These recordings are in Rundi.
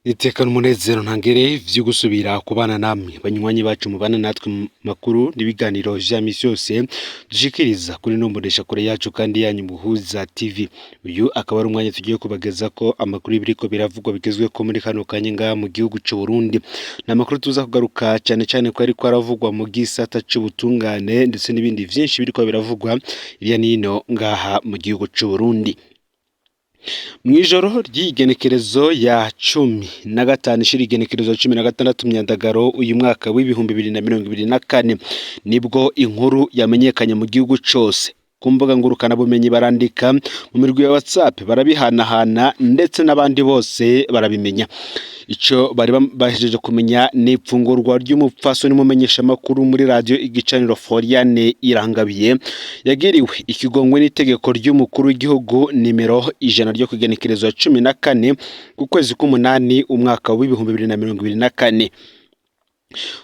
Iteka n'umunezero ntangere vyo gusubira kubana namwe banywanyi bacu mubana natwe mu makuru n'ibiganiro vya misi yose dushikiriza kuri ino mboneshakure yacu kandi yanyu Muhuza TV. Uyu akaba ari umwanya tugiye kubagezako amakuru y'ibiriko biravugwa bigezweko muri kano kanya ngaha mu gihugu c'Uburundi. Ni amakuru tuza kugaruka cane cane ko yariko aravugwa mu gisata c'ubutungane ndetse n'ibindi vyinshi biriko biravugwa hirya n'ino ngaha mu gihugu c'Uburundi. Mw'ijoro ry'igenekerezo ya 15 ishira igenekerezo 16 Myandagaro uyu mwaka w'2024 nibwo inkuru yamenyekanye mu gihugu cose. Ku mbuga ngurukanabumenyi barandika, mu mirwi ya WhatsApp barabihanahana ndetse n'abandi bose barabimenya. Ico bari bahejeje kumenya ni ipfungurwa ry'umupfasoni w'umumenyeshamakuru muri radiyo Igicaniro Floriane Irangabiye yagiriwe ikigongwe n'itegeko ry'umukuru w'igihugu nimero 100 ryo kugenekerezwa 14 ku kwezi k'umunani umwaka w'2024.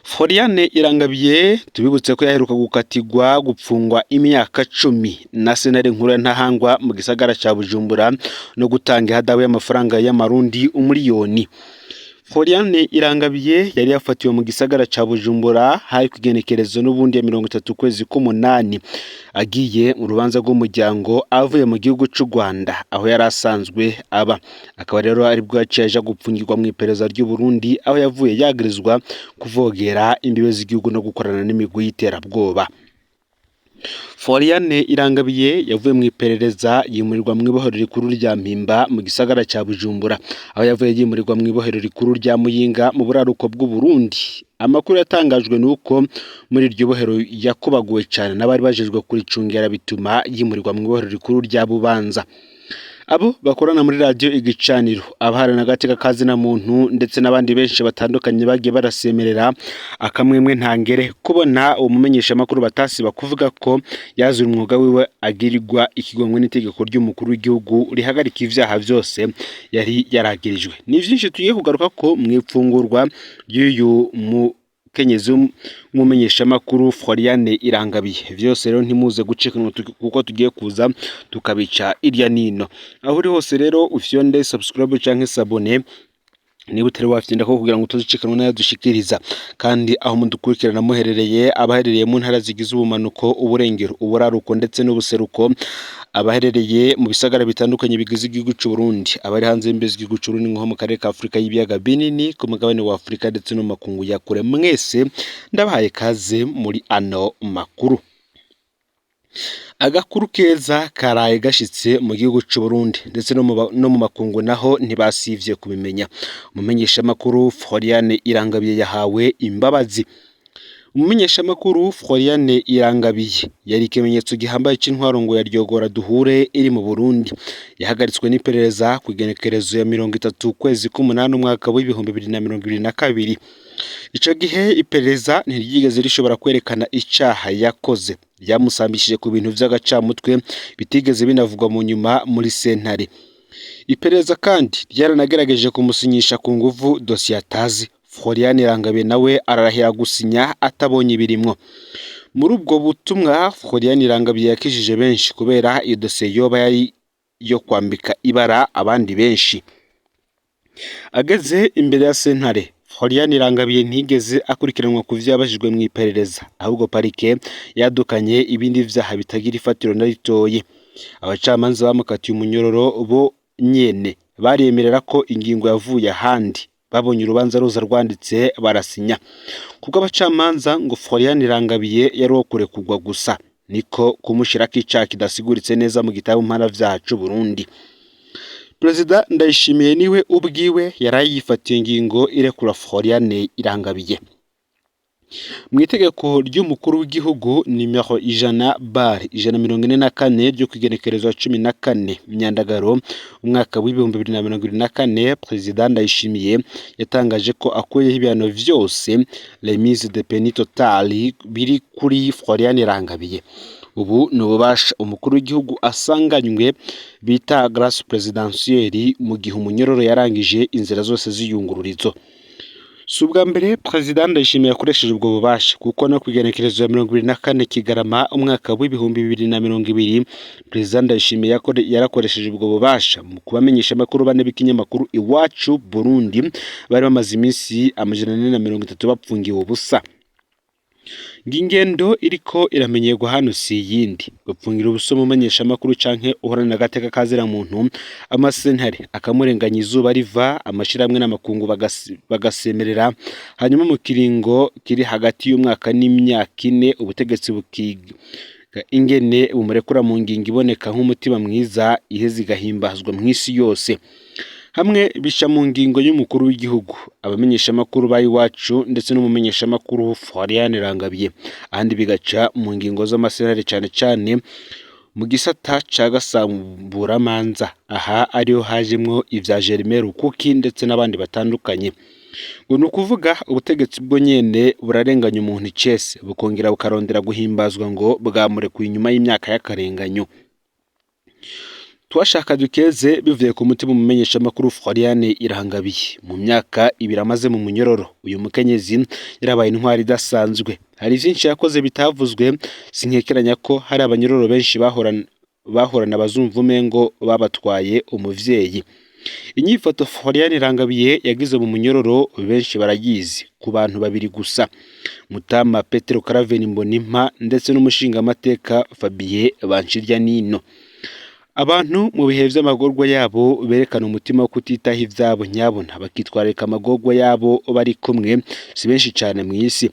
Floriane Irangabiye tubibutse ko yaheruka gukatirwa gupfungwa imyaka 10 na sentare nkuru ya Ntahangwa mu gisagara ca Bujumbura no gutanga ihadabu y'amafaranga y'amarundi 1 miliyoni. Floriane Irangabiye yari yafatiwe mu gisagara ca Bujumbura hari kw'igenekerezo n'ubundi ya 30 ukwezi k'umunani agiye mu rubanza rw'umuryango avuye mu gihugu c'u Rwanda aho yari asanzwe aba. Akaba rero aribwo yaciye aja gupfungirwa mw'iperereza ry'u Burundi aho yavuye yagirizwa kuvogera imbibe z'igihugu no gukorana n'imigwi y'iterabwoba. Floriane Irangabiye yavuye mw'iperereza yimurirwa mw'ibohero rikuru rya Mpimba mu gisagara ca Bujumbura aho yavuye yimurirwa mw'ibohero rikuru rya Muyinga mu buraruko bw'Uburundi. Amakuru yatangajwe nuko muri iryo bohero yakubaguwe cane n'abari bajejwe kuricungera bituma yimurirwa mw'ibohero rikuru rya Bubanza. Abo bakorana muri radiyo Igicaniro, abaharana agateka ka zina muntu ndetse n'abandi benshi batandukanye bagiye barasemerera akamwemwe ntangere kubona uwo mumenyeshamakuru batasiba kuvuga ko yazura umwuga wiwe agirirwa ikigongwe n'itegeko ry'umukuru w'igihugu rihagarika ivyaha vyose yari yaragirijwe. Ni vyinshi tugiye kugaruka ko mw'ipfungurwa ry'uyu mukenyezi w'umumenyeshamakuru Floriane Irangabiye. Vyose rero ntimuze gucikanwa kuko tugiye kuza tukabica irya nino. Aho uri hose rero ufyonde subscribe canke s'abonner niba utari wafyonda ko kugira ngo utazicikanwa n'ayo dushikiriza. Kandi aho mudukurikirana muherereye, abaherereye mu ntara zigize ubumanuko, uburengero, uburaruko ndetse n'ubuseruko, abaherereye mu bisagara bitandukanye bigize igihugu c'u Burundi, abari hanze y'imbibe z'igihugu c'u Burundi nko mu karere ka Afurika y'ibiyaga binini, ku mugabane wa Afurika ndetse no mu makungu ya kure, mwese ndabahaye kaze muri ano makuru. Agakuru keza karaye gashitse mu gihugu c'u Burundi ndetse no mu makungu naho ntibasivye kubimenya. Umumenyeshamakuru Floriane Irangabiye yahawe imbabazi. Umumenyeshamakuru Floriane Irangabiye yari ikimenyetso gihambaye c'intwaro ngo yaryogora duhure iri mu Burundi. Yahagaritswe n'iperereza kw'igenekerezo ya 30 ukwezi k'umunani umwaka w'2022. Ico gihe iperereza ntiryigeze rishobora kwerekana icaha yakoze. Ryamusambishije ku bintu vy'agacamutwe bitigeze binavugwa mu nyuma muri sentare. Iperereza kandi ryaranagerageje kumusinyisha ku nguvu dosiye atazi. Floriane Irangabiye nawe ararahira gusinya atabonye ibirimwo. Muri ubwo butumwa Floriane Irangabiye yakijije benshi kubera iyo dosiye yoba yari iyo kwambika ibara abandi benshi. Ageze imbere ya sentare, Floriane Irangabiye ntiyigeze akurikiranwa ku vyo yabajijwe mw'iperereza, ahubwo parike yadukanye ibindi vyaha bitagira ifatiro na ritoyi. Abacamanza bamukatiye umunyororo bo nyene baremerera ko ingingo yavuye ahandi, babonye urubanza ruza rwanditse barasinya. Kubwo abacamanza ngo Floriane Irangabiye yari uwo kurekurwa gusa, niko kumushirako icaha kidasiguritse neza mu gitabo mpanavyaha c'Uburundi. Perezida Ndayishimiye niwe ubwiwe yaraye yifatiye ingingo irekura Floriane Irangabiye. Mw'itegeko ry'umukuru w'igihugu nimero 100/144 ryo kw'igenekerezo 14 Myandagaro umwaka w'2024, Perezida Ndayishimiye yatangaje ko akuyeho ibihano vyose remise de peine totale biri kuri Floriane Irangabiye. Ubu ni ububasha umukuru w'igihugu asanganywe bita grâce présidentielle mu gihe umunyororo yarangije inzira zose z'iyungururizo. Si ubwa mbere Perezida Ndayishimiye yakoresheje ubwo bubasha, kuko no ku igenekerezo ya 24 Kigarama umwaka w'2020, Perezida Ndayishimiye yarakoresheje ubwo bubasha mu kubamenyesha amakuru bane b'ikinyamakuru Iwacu Burundi bari bamaze iminsi 430 bapfungiwe ubusa. Ngingendo iriko iramenyerwa hano si iyindi: gupfungira ubusa umumenyeshamakuru canke uhorana agateka kazira muntu, amasentare akamurenganya izuba riva, amashirahamwe n'amakungu bagasemerera, hanyuma mu kiringo kiri hagati y'umwaka n'imyaka 4 ubutegetsi bukiga ingene bumurekura mu ngingo iboneka nk'umutima mwiza, iheze igahimbazwa mw'isi yose. Hamwe bica mu ngingo y'umukuru w'igihugu, abamenyeshamakuru ba Iwacu ndetse n'umumenyeshamakuru Florian Rangabiye, ahandi bigaca mu ngingo z'amasentare, cane cane mu gisata ca gasamburamanza, aha ariho hajemwo ivya Germain Rukuki ndetse n'abandi batandukanye. Ngo ni ukuvuga ubutegetsi bwo nyene burarenganya umuntu icese, bukongera bukarondera guhimbazwa ngo bwamurekuye inyuma y'imyaka y'akarenganyo. Twashaka dukeze bivuye ku mutima umumenyeshamakuru Florian Irangabiye. Mu myaka 2 amaze mu munyororo, uyu mukenyezi yarabaye intwari idasanzwe. Hari vyinshi yakoze bitavuzwe, sinkekeranya ko hari abanyororo benshi bahorana bazumva umengo babatwaye umuvyeyi. Inyifato Florian Irangabiye yagize mu munyororo benshi barayizi, ku bantu babiri gusa: Mutama Petero Claver Mbonimpa ndetse n'umushingamateka Fabien Banshiryanino. Abantu mu bihe vy'amagorwa yabo berekana umutima wo kutitaho ivyabo nyabona, bakitwararika amagorwa yabo bari kumwe, si benshi cane mw'isi.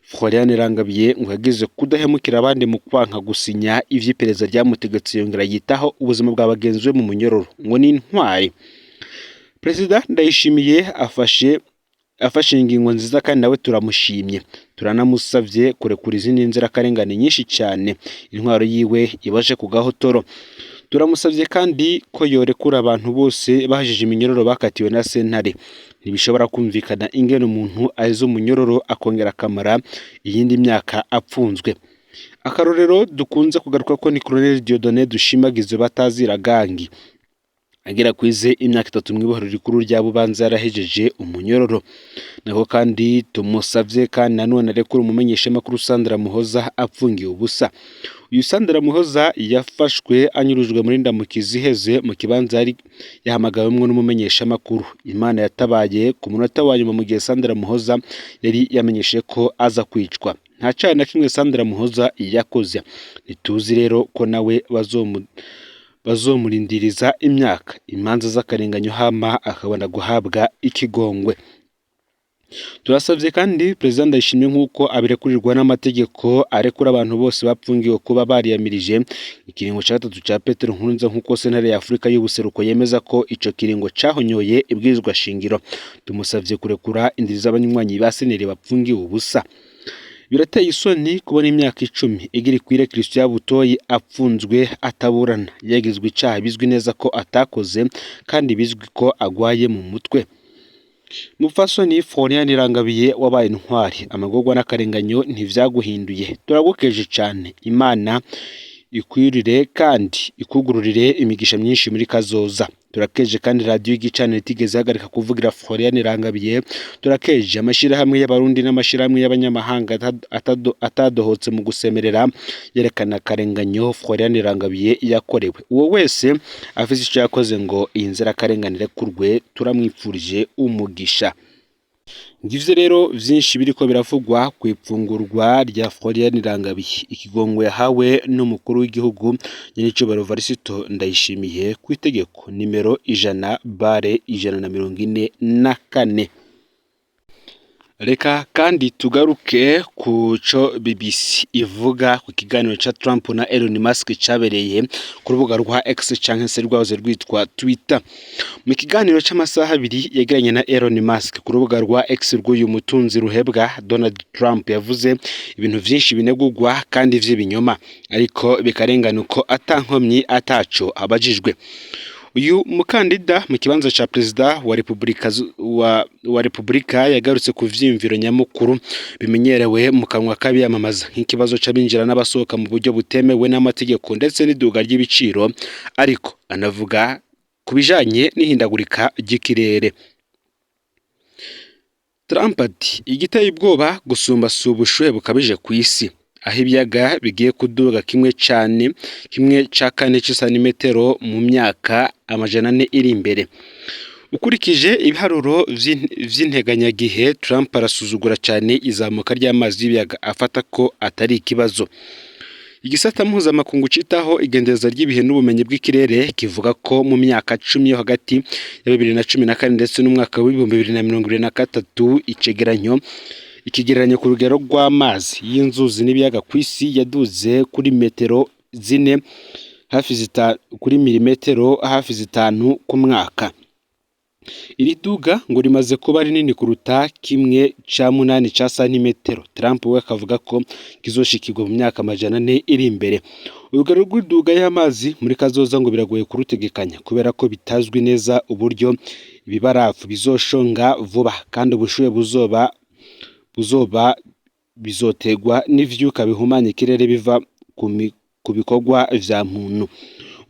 Florian Irangabiye ngo yagize kudahemukira abandi mu kwanka gusinya ivy'iperereza ryamutegetse, yongera yitaho ubuzima bwa bagenzi be mu munyororo, ngo ni intwari. Perezida Ndayishimiye afashe ingingo nziza kandi nawe turamushimye, turanamusavye kurekura izindi nzirakarengane nyinshi cane, intwaro yiwe ibashe ku gahotoro. Turamusavye kandi ko yorekura abantu bose bahajije iminyororo bakatiwe na sentare. Ntibishobora kumvikana ingene umuntu aheza umunyororo akongera akamara iyindi myaka apfunzwe. Akarorero dukunze kugaruka ko ni Colonel Dieudonné Dushimagize batazira gangi, agera kwize imyaka 3 mw'ibohero rikuru rya Bubanza yarahejeje umunyororo. Nako kandi tumusavye kandi nanone arekura umumenyeshamakuru Sandra Muhoza apfungiwe ubusa. Uyu Sandra Muhoza yafashwe anyurujwe muri Ndamukizi iheze mu kibanza yari yahamagawemwo n'umumenyeshamakuru. Imana yatabaye ku munota wa nyuma mu gihe Sandra Muhoza yari yamenyeshe ko aza kwicwa. Nta caha na kimwe Sandra Muhoza yakoze. Ntituzi rero ko nawe bazomurindiriza imyaka imanza z'akarenganyo hama akabona guhabwa ikigongwe. Turasavye kandi Perezida Ndayishimiye nk'uko abirekurirwa n'amategeko arekura abantu bose bapfungiwe kuba bariyamirije ikiringo ca 3 ca Petero Nkurunziza, nk'uko sentare ya Afurika y'ubuseruko yemeza ko ico kiringo cahonyoye ibwirizwa shingiro. Tumusavye kurekura indiri z'abanywanyi ba seneri bapfungiwe ubusa. Birateye isoni kubona imyaka 10 igira ikwire Christian Butoyi apfunzwe ataburana, yagizwe icaha bizwi neza ko atakoze kandi bizwi ko agwaye mu mutwe. Mupfasoni Florian Irangabiye wabaye intwari, amagorwa n'akarenganyo ntivyaguhinduye, turagukeje cane. Imana ikwirire kandi ikugururire imigisha myinshi muri kazoza. Turakeje kandi radiyo y'igicaniro itigeze ihagarika kuvugira Florian Irangabiye. Turakeje amashirahamwe y'abarundi n'amashirahamwe y'abanyamahanga atadohotse mu gusemerera yerekana akarenganyo Florian Irangabiye yakorewe. Uwo wese afise ico yakoze ngo iyi nzirakarengane irekurwe, turamwipfurije umugisha. Ngivyo rero vyinshi biriko biravugwa kw'ipfungurwa rya Florian Irangabiye, ikigongo yahawe n'umukuru w'igihugu nyenicubahiro Evariste Ndayishimiye kw'itegeko nimero 100/144. Reka kandi tugaruke ku co BBC ivuga ku kiganiro ca Trump na Elon Musk cabereye ku rubuga rwa X canke se rwahoze rwitwa Twitter. Mu kiganiro c'amasaha 2 yagiranye na Elon Musk ku rubuga rwa X rw'uyu mutunzi ruhebwa, Donald Trump yavuze ibintu vyinshi binegurwa kandi vy'ibinyoma, ariko bikarengana uko atankomyi ataco abajijwe. Uyu mukandida mu kibanza ca perezida wa Republika wa Republika yagarutse ku vyiyumviro nyamukuru bimenyerewe mu kanwa k'abiyamamaza, nk'ikibazo c'abinjira n'abasohoka mu buryo butemewe n'amategeko ndetse n'iduga ry'ibiciro, ariko anavuga ku bijanye n'ihindagurika ry'ikirere. Trump ati: "Igiteye ubwoba gusumba si ubushuhe bukabije kw'isi, aho ibiyaga bigiye kuduga kimwe cane kimwe ca kane c'isantimetero mu myaka 400 iri imbere." Ukurikije ibiharuro vy'integanyagihe, Trump arasuzugura cane izamuka ry'amazi y'ibiyaga, afata ko atari ikibazo. Igisata mpuzamakungu citaho igendereza ry'ibihe n'ubumenyi bw'ikirere kivuga ko mu myaka 10 yo hagati ya 2014 ndetse n'umwaka w'2023 icegeranyo ikigereranyo ku rugero rw'amazi y'inzuzi n'ibiyaga kw'isi yaduze kuri metero 4 hafi kuri milimetero hafi 5 ku mwaka. Iri duga ngo rimaze kuba rinini kuruta 1/8 ca santimetero. Trump we akavuga ko kizoshikirwa mu myaka 400 iri imbere. Urugero rw'iduga y'amazi muri kazoza ngo biragoye kurutegekanya kubera ko bitazwi neza uburyo ibibarafu bizoshonga vuba, kandi ubushuhe buzoba bizotegwa n'ivyuka bihumanya ikirere biva ku bikorwa vya muntu.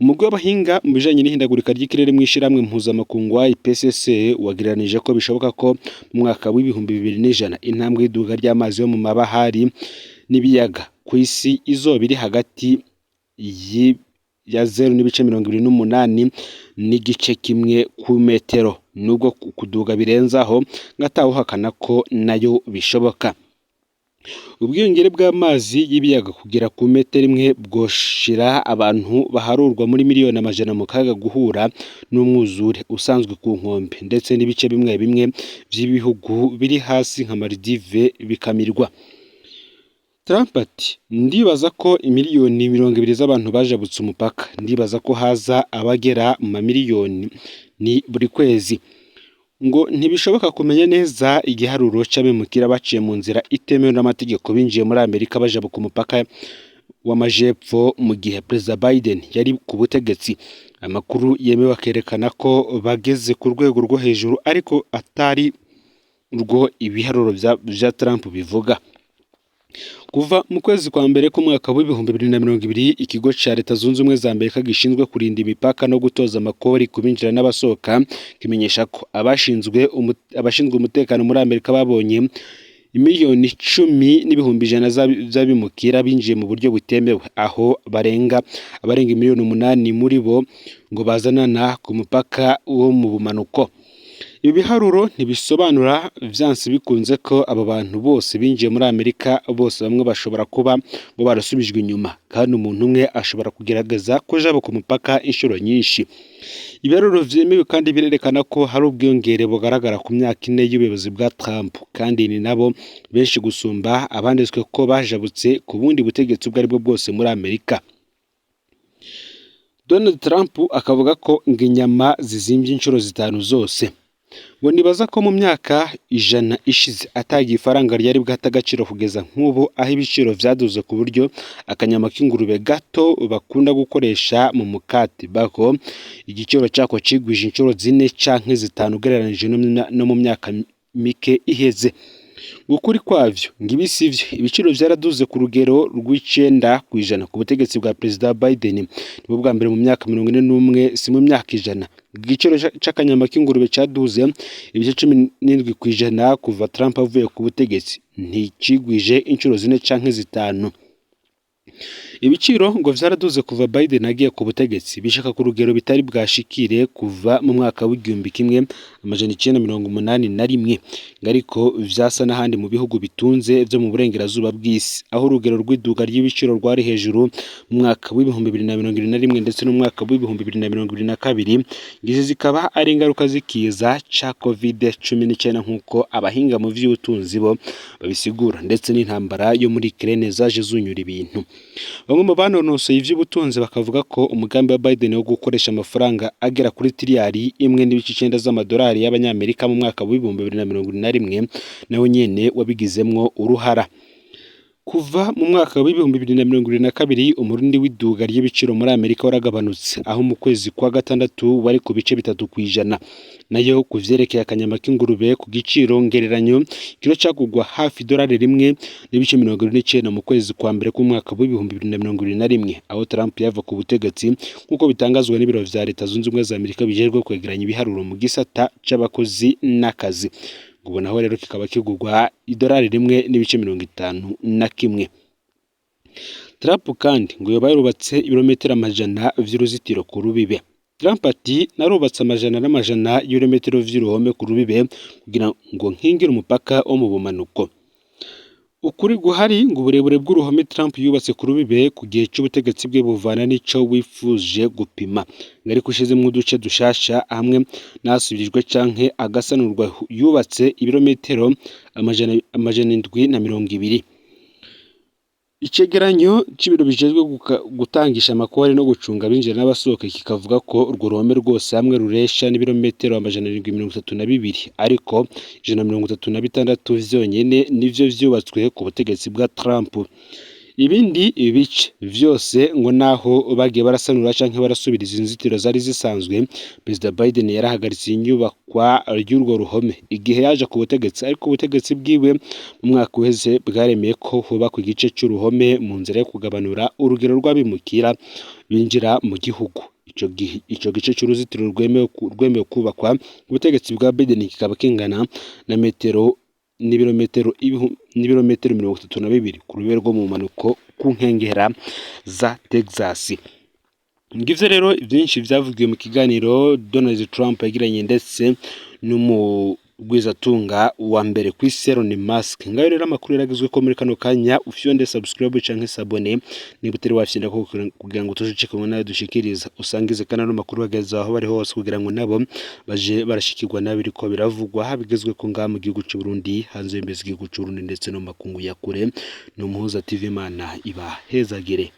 Umugwi w'abahinga mu bijanye n'ihindagurika ry'ikirere mw'ishirahamwe mpuzamakungu IPCC wagereranije ko bishoboka ko mu mwaka w'2100 intambwe y'iduga ry'amazi yo mu mabahari n'ibiyaga kw'isi izoba iri hagati ya 0.28 n'igice kimwe ku metero, nubwo kuduga birenzaho ngatawuhakana ko nayo bishoboka. Ubwiyongere bw'amazi y'ibiyaga kugera ku metero 1 bwoshira abantu baharurwa muri miliyoni 100 mu kaga guhura n'umwuzure usanzwe ku nkombe, ndetse n'ibice bimwe bimwe vy'ibihugu biri hasi nka Maldives bikamirwa. Trump ati: "Ndibaza ko imiliyoni 20 z'abantu bajabutse umupaka, ndibaza ko haza abagera mu mamiliyoni ni buri kwezi." Ngo ntibishoboka kumenya neza igiharuro c'abimukira baciye mu nzira itemewe n'amategeko binjiye muri Amerika bajabuka umupaka w'amajepfo mu gihe Perezida Biden yari ku butegetsi. Amakuru yemewe akerekana ko bageze ku rwego rwo hejuru, ariko atari urwo ibiharuro vya Trump bivuga. Kuva mu kwezi kwa mbere k'umwaka w'2020, ikigo ca Leta Zunze Ubumwe za Amerika gishinzwe kurinda imipaka no gutoza amakori ku binjira n'abasohoka kimenyesha ko abashinzwe umutekano muri Amerika babonye imiliyoni 10,100,000 z'abimukira binjiye mu buryo butemewe, aho abarenga miliyoni 8 muri bo ngo bazanana ku mupaka wo mu bumanuko. Ibi biharuro ntibisobanura vyanse bikunze ko abo bantu bose binjiye muri Amerika bose, bamwe bashobora kuba ngo barasubijwe inyuma, kandi umuntu umwe ashobora kugerageza kujabuka umupaka inshuro nyinshi. Ibiharuro vyemewe kandi birerekana ko hari ubwiyongere bugaragara ku myaka 4 y'ubuyobozi bwa Trump, kandi ni nabo benshi gusumba abanditswe ko bajabutse ku bundi butegetsi ubwo aribwo bwose muri Amerika. Donald Trump akavuga ko ngo inyama zizimvye inshuro 5 zose. Ngo nibaza ko mu myaka 100 ishize atagiye ifaranga ryari bwate agaciro kugeza nk'ubu, aho ibiciro vyaduze ku buryo akanyama k'ingurube gato bakunda gukoresha mu mukate bako igiciro cako cigwije inshuro 4 canke 5 ugereranije no mu myaka mike iheze. Ukuri kwavyo ngo ibi sivyo, ibiciro vyaraduze ku rugero rw'9% ku butegetsi bwa Perezida Biden, nibwo bwa mbere mu myaka 41, si mu myaka 100. Igiciro c'akanyama k'ingurube caduze ibice 17% kuva Trump avuye ku butegetsi, nticigwije inshuro 4 canke 5. Ibiciro ngo vyaraduze kuva Biden agiye ku butegetsi, bishika ku rugero bitari bwashikire kuva mu mwaka w'1981, ariko vyasa n'ahandi mu bihugu bitunze vyo mu burengerazuba bw'isi, aho urugero rw'iduga ry'ibiciro rwari hejuru mu mwaka w'2021 ndetse n'umwaka w'2022. Izi zikaba ari ingaruka z'ikiza ca Covid-19 nk'uko abahinga mu vy'ubutunzi bo babisigura, ndetse n'intambara yo muri Ukraine zaje zunyura ibintu. Bamwe mu banonosoye ivy'ubutunzi bakavuga ko umugambi wa Biden wo gukoresha amafaranga agera kuri tiriyari 1.9 z'amadolari y'abanyamerika mu mwaka w'2021 nawe nyene wabigizemwo uruhara. Kuva mu mwaka w'2022 umurundi w'iduga ry'ibiciro muri Amerika waragabanutse, aho mu kwezi kwa gatandatu wari ku bice 3%. Nayo ku vyerekeye akanyama k'ingurube ku giciro ngereranyo kiro cagugwa hafi idolari 1.29 mu kwezi kwa mbere k'umwaka w'2021, aho Trump yava ku butegetsi, nk'uko bitangazwa n'ibiro vya Leta Zunze Ubumwe za Amerika bijejwe kwegeranya ibiharuro mu gisata c'abakozi n'akazi. Ngo naho rero kikaba kigurwa idolari 1.51. Trump kandi ngo yoba yarubatse ibirometero amajana vy'uruzitiro ku rubibe. Trump ati: "Narubatse amajana n'amajana y'ibirometero vy'uruhome ku rubibe kugira ngo nkingire umupaka wo mu bumanuko." Ukuri guhari ngo uburebure bw'uruhome Trump yubatse ku rubibe ku gihe c'ubutegetsi bwe buvana n'ico wifuje gupima, ariko ushizemwo uduce dushasha hamwe n'ahasubirijwe canke agasanurwa, yubatse ibirometero 720. Icegeranyo c'ibiro bijejwe gutangisha amakori no gucunga abinjira n'abasohoka kikavuga ko urwo ruhome rwose hamwe ruresha n'ibirometero 732, ariko 136 vyonyene nivyo vyubatswe ku butegetsi bwa Trump. Ibindi bice vyose ngo naho bagiye barasanura canke barasubiriza inzitiro zari zisanzwe. Perezida Biden yarahagaritse inyubakwa ry'urwo ruhome igihe yaje ku butegetsi, ariko ubutegetsi bwiwe mu mwaka uheze bwaremeye ko hubakwa igice c'uruhome mu nzira yo kugabanura urugero rw'abimukira binjira mu gihugu. Ico gice c'uruzitiro rwemewe kubakwa ubutegetsi bwa Biden kikaba kingana na metero n'ibirometero 32 ku rubibe rwo mu manuko ku nkengera za Texas. Ngivyo rero vyinshi vyavugiwe mu kiganiro Donald Trump yagiranye ndetse n'umugwizatunga wa mbere kw'isi Elon Musk. Ngayo rero amakuru yaragezwe ko muri kano kanya. Ufyonde subscribe canke s'abonner niba utari wafyonda ko kugira ngo tujucikanwe nayo dushikiriza, usangize kandi ano makuru bageze aho bari hose kugira ngo nabo baje barashikirwa n'abiriko biravugwa habigezwe ko ngaha mu gihugu c'u Burundi, hanze y'imbizi z'igihugu c'u Burundi, ndetse no mu makungu ya kure. Ni Umuhuza TV. Imana ibahezagire.